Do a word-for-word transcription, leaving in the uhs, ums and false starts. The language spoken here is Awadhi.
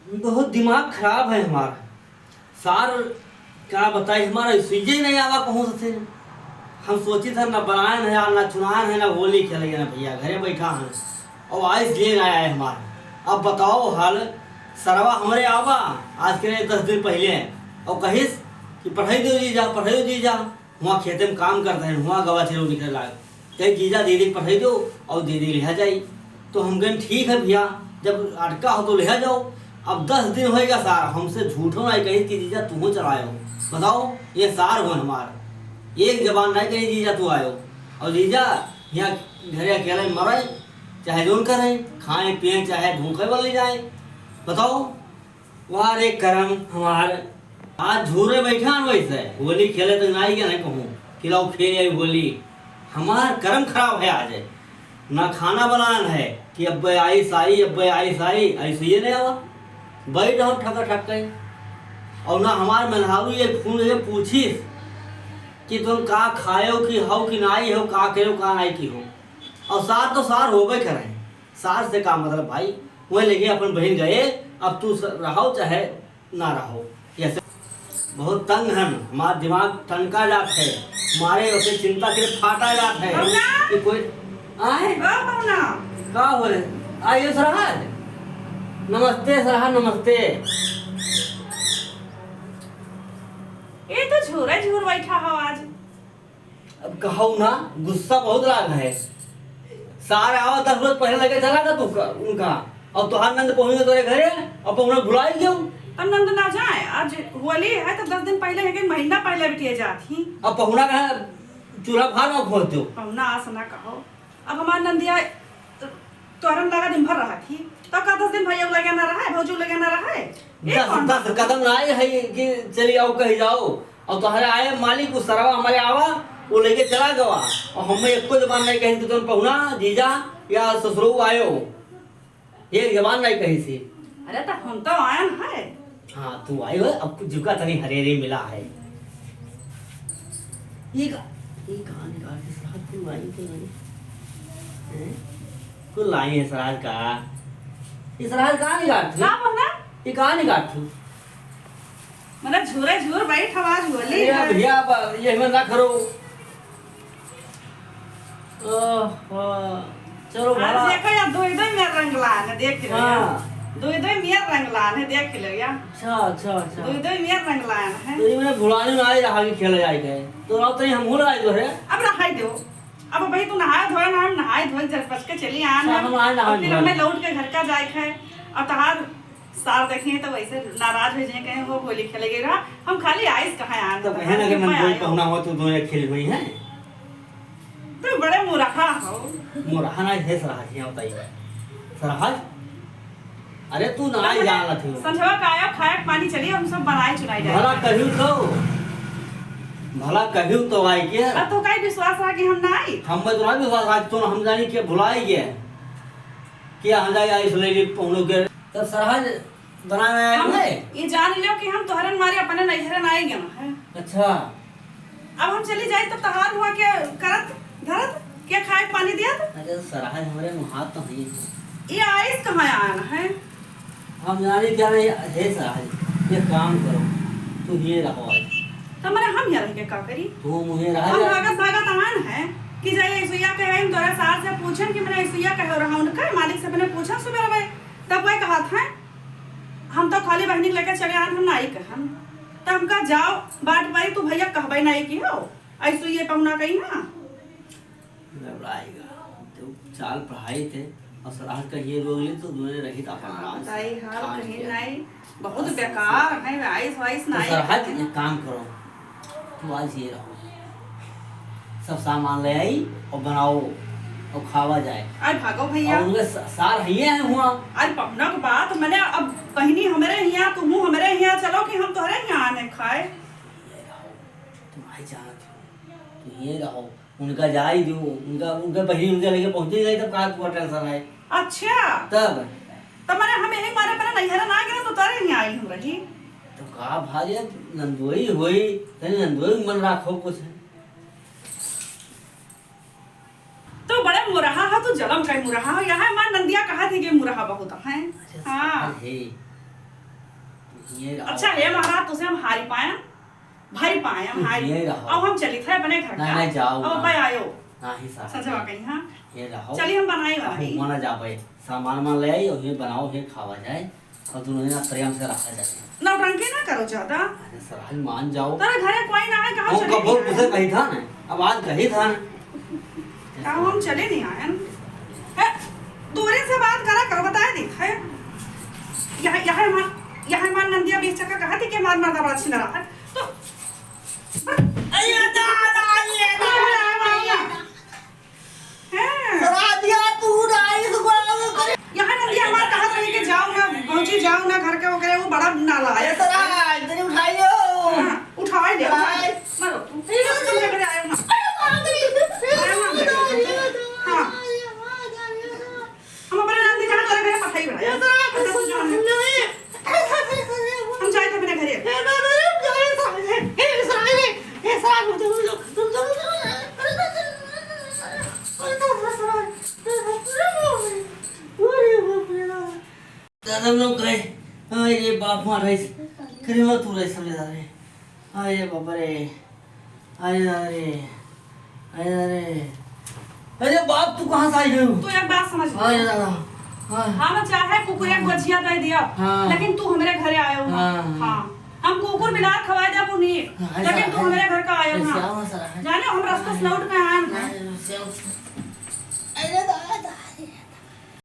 बहुत दिमाग खराब है हमार। सार का बताई, हमारा सुइये नहीं आवा कहूँ से। हम सोचित है ना बनायन है, ना चुनायन है, ना होली खेले ना भैया, घरे बैठा है। और आइस लेन आया है हमार। अब बताओ हाल, सरवा हमरे आवा आज के नहीं दस दिन पहले, और कहिस कि पढ़ाई दो जीजा, पढ़ाई दो जीजा। हुआँ खेते में काम करत हैं, हुआँ गवा चलो निकल लाग। कहे, "जीजा, दीदी के पठाई दो और दीदी लिहा जाई।" तो हम कहेन, "ठीक है भैया, जब अटका हो तो लिहा जाओ।" अब दस दिन होएगा सार, हमसे झूठो नहीं कही कि जीजा तू चलायो। बताओ, ये सार हो हमार, एक जबान नहीं कही जीजा तू आयो। और जीजा यहाँ घरे अकेले मरे, चाहे जोन करे, खाए पिए, चाहे भूखे वाली जाए। बताओ, वाह रे करम हमार, आज झूरे बैठान वैसे, होली खेले तो नाई के नहीं कहूँ, कि लाओ खेल आई होली। हमार करम खराब है आज, ना खाना बनान है कि अब्बे आइस आई, अब्बे आइस आई, ऐसे ये नहीं आवा। बैठ रहो ठका ठक कहीं। और ना हमार मेहरारू ये फोन ये पूछिस कि तुम का खायो कि हो कि नाई हो, का करो का नाई की हो। और सार तो सार होबे करे, सार से का मतलब भाई, वही लेके अपन बहिन गए, अब तू स-, रहो चाहे ना रहो। ऐसे बहुत तंग हन, हमार दिमाग ठनका जात है, मारे ओके चिंता के फाटा जात है पहुना? कि कोई आए। ओ पहुना। का होए? आइए सरहज। नमस्ते सरहज, नमस्ते। ये तो झूरे झूर बैठा हो आज। अब कहू ना, गुस्सा बहुत लाग है। सार आवा दस रोज पहले लगे चला था तू का, उनका। और तोहार नंद पहुंच गए तोरे घरे, और पहुना भुलाई गयो। तब नंद ना जाए, आज होली है तो दस दिन पहले है कि महीना पहले बिटिया जात ही। अब पहुना का चूल्हा भार में खोस दो। पहुना आस ना कहो। अब हमार नंदिया तो तोहरे में लगा दिन भर रहा थी, तो का दस दिन भैया लगे ना रहा है, भौजी लगे ना रहा है? ये दस, कौन दस बात? कदम ना आए है कि चली आओ कही जाओ। और तोहरे आए मालिक, वो सरवा हमारे आवा, वो लेके चला गवा। और हमें एको जबान नहीं कही कि तुम पहुना, जीजा या ससुरो आयो, एक जबान नहीं कही सी। अरे तो हम तो आयन है। हाँ, तू आई हो, अब कुछ जुका तनी हरेरे मिला है। ये का, ये कहाँ निकाल के सरहज को लाई के नहीं? हैं? को लाई है सरहज का? ये सरहज कहाँ निकाल तू? का बोला? ये कहाँ निकाल तू? मतलब झूरे झूर बैठ, आवाज होली अरे है। भैया, अब ये में ना करो। ओहो, चलो आज भला। देखो यार, दो दो मेर रंग लान है, देख लो यार। हाँ। दो दो मेर रंग लान है, देख लो यार। अच्छा, अच्छा, अच्छा। दो दो मेर रंग लान है। तो ये मैंने भुलाने में आई रहा कि खेला जाए के। तो रात नहीं हम भूल आए जो है। अब रहाई दो। अब भाई तू नहाए धोए ना, हम नहाए धोए जब बच के चली आन अच्छा, है। हम आए नहाए और फिर धोए। हमें लौट के घर का जाए के है। और तहार सार देखिए तो वैसे नाराज हो जाए, कहें वो होली खेले गए रहा, हम खाली आइस कहाँ आन तो है, कहे ना कि हम नंदोई आए हो। पहुना हुआ तो दोनों खेल हुई हैं। तो बड़े मुरहा हो। मुरहा ना है सरहज, यहाँ बताइए। सरहज? अरे तू ना तो ही बोले, जानत हो। संझवा का आया, खाया के पानी चलिए, हम सब बनाए चुनाई जाए। भला कहियो तो, भला कहियो तो आई के। अब तो काई विश्वास रहा कि हम ना आई? हम में तो ना विश्वास रहा कि तू हम जानी के भुलाई गए। कि हम जाए आइस ले ली पहुनो के। तब सरहज बनावे आए हम हुए? ये जान लियो कि हम तोहरन मारे अपने नैहरन आए गए हैं। अच्छा। अब हम चली जाए तब तहार हुआ के करत धरत के खाए के पानी दियत? अरे सरहज हमरे मुहात तो है। ये आइस कहाँ आन है? हम जाने क्या नहीं, हे सरहज, ये काम करो, तू ये रहो आज। तो मने हम यहाँ रह के का करी? तू मुहे रह हम जा। भागत भागत आन है कि जाए ऐसुइया के है, तोरा सार से पूछन कि मने ऐसुइया कहे रहा उनका, मालिक से मने पूछन सुबह रहे। तब वह कहत हैं, "हम तो खाली बहिनी लेके चले आन, हम नाई कहन।" त हमका जाओ, बाट पाई तू भैया कहबे नाई की हो, ऐसो ये पहुना कही ना। घबराएगा, जब चाल पढ़ाई थे और सरहज का ये रोग ले तो दोनों रही था अपन आराम से। ताई हाल खान कहीं के। नाई, बहुत बेकार है, आइस वाइस तो नाई सरहज खाए। एक काम करो, तू आज ये रहो, सब सामान ले आई और बनाओ और खावा जाए। अरे भागो भैया। और उनके स-, सार हइये हैं हुआ। अरे पहुना के बात, मैंने अब बहिनी हमरे हिया, तू हूँ हमरे हिया, चलो कि हम तोहरे हिया आने खाए। तुम आई जानत हो, तुम ये रहो, उनका जाई दो, उनका, उनका बहिनी उनका लेके पहुंचे जाए, तब का तुआ टेंशन है? अच्छा। तब? तब मैंने हम यही मारे पहले नैहरा ना गिरा, तो तोरे हिया आई हम रही। तो का भाई, नंदोई होई, तनी नंदोई मन राखो कुछ। तो बड़े मुरहा है, तो जलम का मुरहा है। यहाँ हमार नंदिया कहा थी कि मुरहा बहुत है। अच्छा, हाँ। साल है। ये रहो। अच्छा, हे महाराज, तुसे हम हारी पाए, भारी पाए, हम हारी। ये रहो। अब हम चली थे अपने घर नहीं, का। नहीं, जाओ अब ना। अब्बा आयो। नहीं, साहब। संजय बा कहीं, हाँ? ये रहो। चलिए, हम बनाई, अब बनाई। हुआं ना जाबे, सामान वामान ले आई और ये बनाओ, ये खावा जाए और दोनों जना प्रेम से रहा जाए। नौटंकी ना करो ज्यादा। अरे सर, आज मान जाओ। तेरे घरे कोई ना है, कहाँ हम चली कब गई तुझे है? कही था ना, अब आज कही था ना। का हम चले नहीं आयन? ए, दूरी से बात करा करो, बताए दी है। यहाँ, यहाँ हमार, यहाँ हमार नंदिया बीस चक्कर कहा थी कि हमार मर्दा बड़ा छिनरा है। तो अरे दादा, ये दादा, ये दादा। हैं? सराधिया तू ना इस बार करे। यहाँ नंदिया हमार कहा था कि जाओ ना, भौजी जाओ ना घर के, वो करे, वो बड़ा नाला है। अरे सरा, इधर उठाइयो। हाँ, उठाए ले, उठाए ले। उठाए। मारो तू। ये तो तुम मेरे आए ना। अरे बाप रे। आए ना मेरे। हाँ। हम अपने नाम दिखा, तोरे मेरे पठाई बना। ये तो अच्छा, तू जो है। हम जाए तो अपने घरे। दादा लोग गए। अरे बाप मार रहे। करे हो तू रहे समझदार है। अरे बाप रे। अरे, अरे, अरे, अरे। अरे बाप, तू कहाँ से आई गयो? तू एक बात समझ ले। अरे दादा, हाँ। हम चाहे कुकुरे को बचिया दे दिया, हाँ। लेकिन तू हमरे घरे आयो हो। हाँ, हाँ। हाँ। हम कुकुर बिलार खवाए दे, वो नहीं। हाँ, ऐसा लेकिन तू है। हमरे घर का आयो ऐसा ना। हुआ सारा है। जाने हम रास्ता से लौट के आए हैं। हाँ, ऐसा हुआ। अरे दादा।